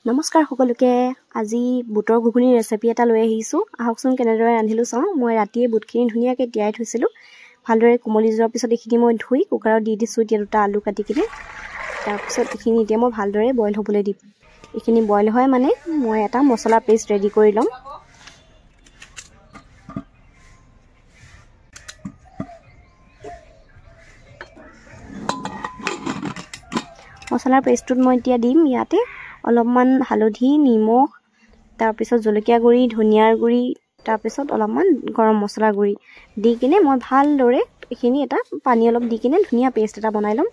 নমস্কাৰ সকলোকে, আজি বুটৰ ঘুগুনিৰ ৰেচিপি এটা লৈ আহিছোঁ। আহকচোন কেনেদৰে ৰান্ধিলোঁ চাওঁ। মই ৰাতিয়ে বুটখিনি ধুনীয়াকৈ তিয়াই থৈছিলোঁ, ভালদৰে কোমলি যোৱাৰ পিছত এইখিনি মই ধুই কুকাৰত দি দিছোঁ। এতিয়া দুটা আলু কাটি কিনে তাৰপিছত এইখিনি এতিয়া মই ভালদৰে বইল হ'বলৈ দিম। এইখিনি বইল হয় মানে মই এটা মছলা পেষ্ট ৰেডি কৰি ল'ম। মছলাৰ পেষ্টটোত মই এতিয়া দিম ইয়াতে অলপমান হালধি, নিমখ, তাৰপিছত জলকীয়া গুড়ি, ধনিয়াৰ গুড়ি, তাৰপিছত অলপমান গৰম মছলা গুড়ি দি কিনে মই ভালদৰে এইখিনি এটা পানী অলপ দি কিনে ধুনীয়া পেষ্ট এটা বনাই ল'ম।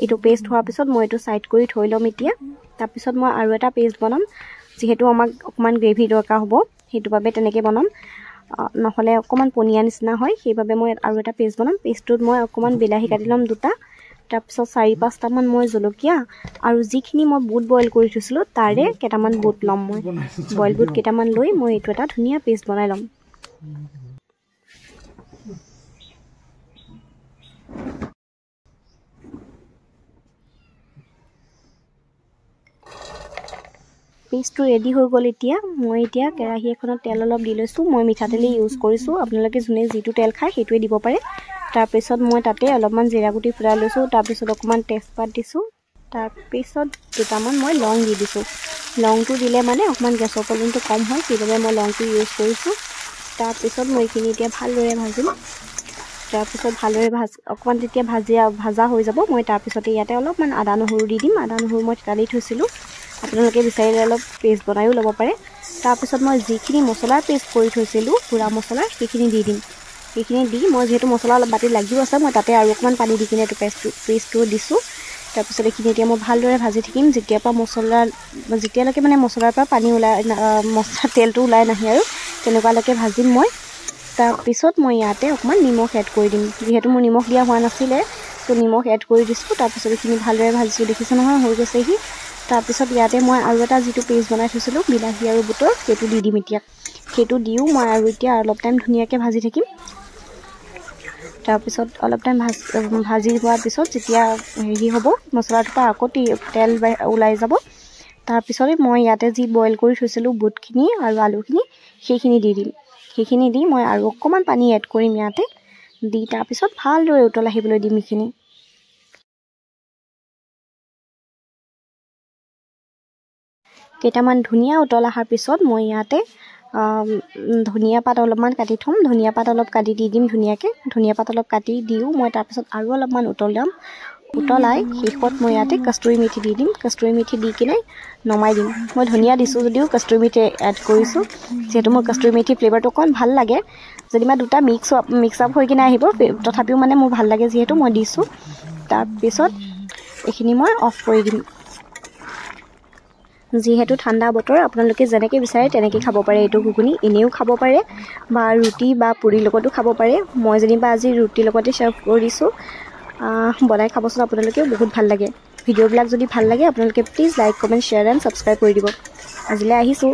এইটো পেষ্ট হোৱাৰ পিছত মই এইটো ছাইড কৰি থৈ ল'ম এতিয়া। তাৰপিছত মই আৰু এটা পেষ্ট বনাম, যিহেতু আমাক অকণমান গ্ৰেভি দৰকাৰ হ'ব, সেইটো বাবে তেনেকৈ বনাম, নহ'লে অকণমান পনীয়া নিচিনা হয়। সেইবাবে মই আৰু এটা পেষ্ট বনাম। পেষ্টটোত মই অকণমান বিলাহী কাটি ল'ম দুটা, তাৰপিছত 4-5টামান মই জলকীয়া আৰু যিখিনি মই বুট বইল কৰি থৈছিলোঁ তাৰে কেইটামান বুট ল'ম। মই বইল বুট কেইটামান লৈ মই এইটো এটা ধুনীয়া পেষ্ট বনাই ল'ম। পেষ্টটো ৰেডি হৈ গ'ল। এতিয়া মই এতিয়া কেৰাহী এখনত তেল অলপ দি লৈছোঁ। মই মিঠাতেলেই ইউজ কৰিছোঁ, আপোনালোকে যোনে যিটো তেল খায় সেইটোৱে দিব পাৰে। তাৰপিছত মই তাতে অলপমান জিৰা গুটি ফুটাই লৈছোঁ, তাৰপিছত অকণমান তেজপাত দিছোঁ, তাৰপিছত দুটামান মই লং দি দিছোঁ। লংটো দিলে মানে অকণমান গেছৰ প্ৰব্লেমটো কম হয়, সেইবাবে মই লংটো ইউজ কৰিছোঁ। তাৰপিছত মই এইখিনি এতিয়া ভালদৰে ভাজিম। তাৰপিছত ভালদৰে অকণমান যেতিয়া ভাজা হৈ যাব, মই তাৰপিছতে ইয়াতে অলপমান আদা নহৰু দি দিম। আদা নহৰু মই থেতালি থৈছিলোঁ, আপোনালোকে বিচাৰিলে অলপ পেষ্ট বনায়ো ল'ব পাৰে। তাৰপিছত মই যিখিনি মছলাৰ পেষ্ট কৰি থৈছিলোঁ, গুড়া মছলাৰ, সেইখিনি দি দিম। সেইখিনি দি মই যিহেতু মছলা অলপ বাতিত লাগিও আছে, মই তাতে আৰু অকণমান পানী দি কিনে এইটো পেষ্টটো দিছোঁ। তাৰপিছত এইখিনি এতিয়া মই ভালদৰে ভাজি থাকিম, যেতিয়াৰ পৰা মছলা যেতিয়ালৈকে মানে মছলাৰ পৰা পানী ওলাই, মছলা তেলটো ওলাই নাহে আৰু তেনেকুৱালৈকে ভাজিম মই। তাৰপিছত মই ইয়াতে অকণমান নিমখ এড কৰি দিম, যিহেতু মোৰ নিমখ দিয়া হোৱা নাছিলে, ত' নিমখ এড কৰি দিছোঁ। তাৰপিছত এইখিনি ভালদৰে ভাজিছোঁ, দেখিছে নহয় হৈ গৈছেহি। তাৰপিছত ইয়াতে মই আৰু এটা যিটো পেষ্ট বনাই থৈছিলোঁ বিলাহী আৰু বুটৰ, সেইটো দি দিম এতিয়া। সেইটো দিও মই আৰু এতিয়া অলপ টাইম ধুনীয়াকৈ ভাজি থাকিম। তাৰপিছত অলপ টাইম ভাজি হোৱাৰ পিছত যেতিয়া হেৰি হ'ব, মছলাটোৰ পৰা আকৌ তেল ওলাই যাব। তাৰপিছতে মই ইয়াতে যি বইল কৰি থৈছিলোঁ বুটখিনি আৰু আলুখিনি, সেইখিনি দি দিম। সেইখিনি দি মই আৰু অকণমান পানী এড কৰিম ইয়াতে দি, তাৰপিছত ভালদৰে উতল আহিবলৈ দিম এইখিনি। কেইটামান ধুনীয়া উতল অহাৰ পিছত মই ইয়াতে ধনিয়া পাত অলপমান কাটি থ'ম। ধনিয়া পাত অলপ কাটি দি দিম ধুনীয়াকৈ। ধনিয়া পাত অলপ কাটি দিও মই তাৰপিছত আৰু অলপমান উতলাম। উতলাই শেষত মই ইয়াতে কস্তুৰী মেথি দি দিম। কস্তুৰী মেথি দি কিনে নমাই দিম। মই ধনিয়া দিছোঁ যদিও কস্তুৰী মেথি এড কৰিছোঁ, যিহেতু মোৰ কস্তুৰী মেথি ফ্লেভাৰটো অকণ ভাল লাগে। যেনিবা দুটা মিক্স আপ হৈ কিনে আহিব, তথাপিও মানে মোৰ ভাল লাগে যিহেতু মই দিছোঁ। তাৰপিছত এইখিনি মই অফ কৰি দিম। যিহেতু ঠাণ্ডা বতৰ, আপোনালোকে যেনেকৈ বিচাৰে তেনেকৈ খাব পাৰে এইটো ঘুগুনি। এনেও খাব পাৰে বা ৰুটি বা পুৰিৰ লগতো খাব পাৰে। মই যেনিবা আজি ৰুটিৰ লগতে চাৰ্ভ কৰিছোঁ। বনাই খাবচোন আপোনালোকেও, বহুত ভাল লাগে। ভিডিঅ'বিলাক যদি ভাল লাগে আপোনালোকে please like, comment, share and subscribe কৰি দিব। আজিলৈ আহিছোঁ।